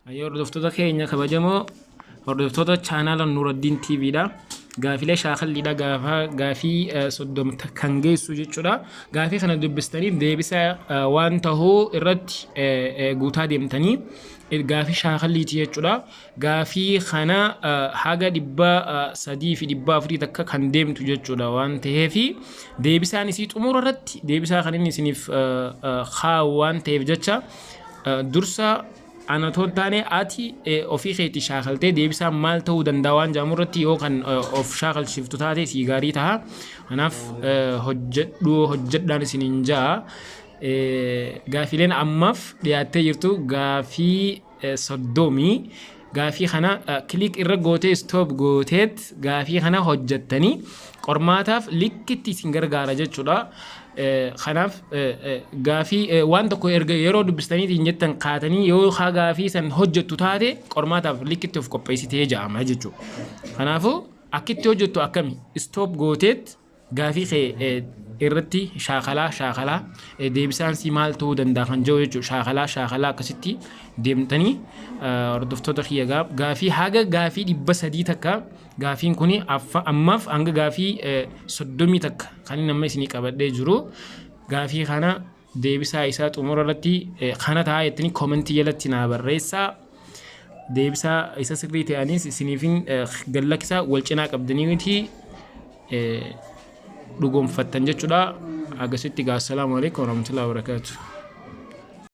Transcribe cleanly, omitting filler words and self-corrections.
Hordoftoota keenya kabajamoo, hordoftoota chaanaala Nuuraddiin TVdha. Gaafilee shaakalliidha, gaafa gaafii 30 kan geessu jechuudha. Gaafii kana dubbistanii deebisa waan tahuu irratti guutaa deemtanii gaafii shaakalliiti jechuudha. Gaafii kana haga 300 fi 400 takka kan deemtu jechuudha waan ta'eefi, deebisaan isii xumura irratti deebisaa kan inni isiniif kaa'u waan ta'eef jecha, dursa ana otoo hin taane ati ofii keetti shaakaltee deebisaan maal ta'uu danda'a waan jedhamu irratti yoo kan of shaakalchiftu taate sii gaarii ta'a. Kanaaf hojjedhu, hojjedhaan isiniin ja'a. Gaafiileen ammaaf dhiyaattee jirtu gaafii 30. Gaafii kana click irra gootee, stop gooteet gaafii kana hojjettanii qormaataaf likkitti isin gargaara jechuudha. Kanaaf gaafii waan tokko erga yeroo dubbistaniitiin jettan kaatanii yoo haa gaafii san hojjettu taate, qormaataaf likkitti of qopheessitee ja'ama jechuudha. Kanaafuu akkitti hojjettu akkami? Stop gooteet gaafii kee irratti shaakalaa shaakalaa, deebisaan sii maal ta'uu danda'a kan jiru jechuudha. Shaakalaa shaakalaa akkasitti deemtanii, hordoftoota kiyya, gaafii haga gaafii 300 takka, gaafiin kuni ammaaf hanga gaafii 30 takka kan inni amma isinii qabadhee jiru. Gaafii kana deebisaa isaa xumura irratti kana ta'a jettanii koomentii jalatti naa barreessaa. Deebisaa isa sirrii ta'anis isiniifin gallakkisaa, wal cinaa qabdanii dhugoomfattan jechuudha. Agasitti gaa, assalaamu alaikum warahmatullahi wabarakatuh.